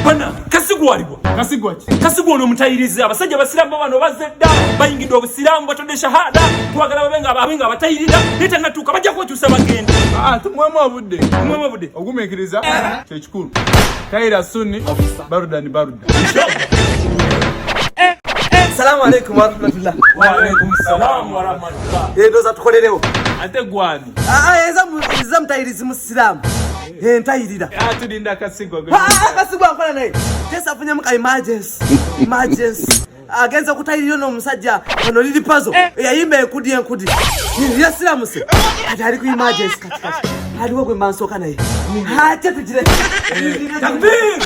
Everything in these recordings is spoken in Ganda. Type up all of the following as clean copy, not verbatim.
Bana kasigwalibwa. Kasigwa ki? Kasigwa ono omutayirizi. Abasajja abasiraamu bano bazze dda, bayingidde obusiraamu, batodde shahada, twagala babe nga abe nga abatayirira, naye tannatuuka, bajja kwekyusa bagende. Ah, tumuwemu obudde. Tumuwemu obudde. Ogumiikiriza kyekikulu. Tayira sunni, baruda ni baruda. Salamu alaikum warahmatullah. Wa alaikum salam wa rahmatullah. Ndoza tukolerewo. Ate gwani? Ah, eza mutayirizi musiraamu. Ntayirira. Ah, tulinda Kasigwa. Ah, Kasigwa nkola naye. Jesi afunyemu ka emergency. Emergency. Agenze kutayirira ono omusajja ono Lili Pazo eyayimba enkudi enkudi. Yasiramuse. Kati ali ku emergency kati kati. Aliwo gwe mbansooka naye. Ate tugire. Takbir!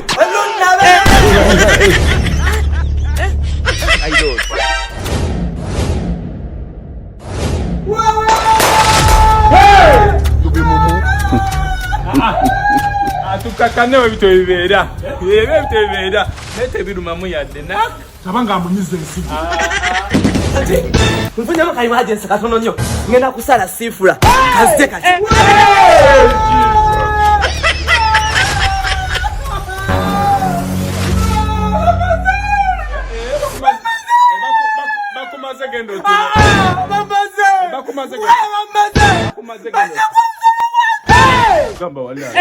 Atukakane ebyo ebibeera. Ebyo ebibeera. Naye tebirumamu yadde na. Tabanga amunyiza ensigo. Kati nfunyemu ka emergency katono nnyo. Ngenda kusala siifula. Kazite kati. Bakumaze genda otule. Bakumaze genda. Bakumaze genda. Gamba wallahi.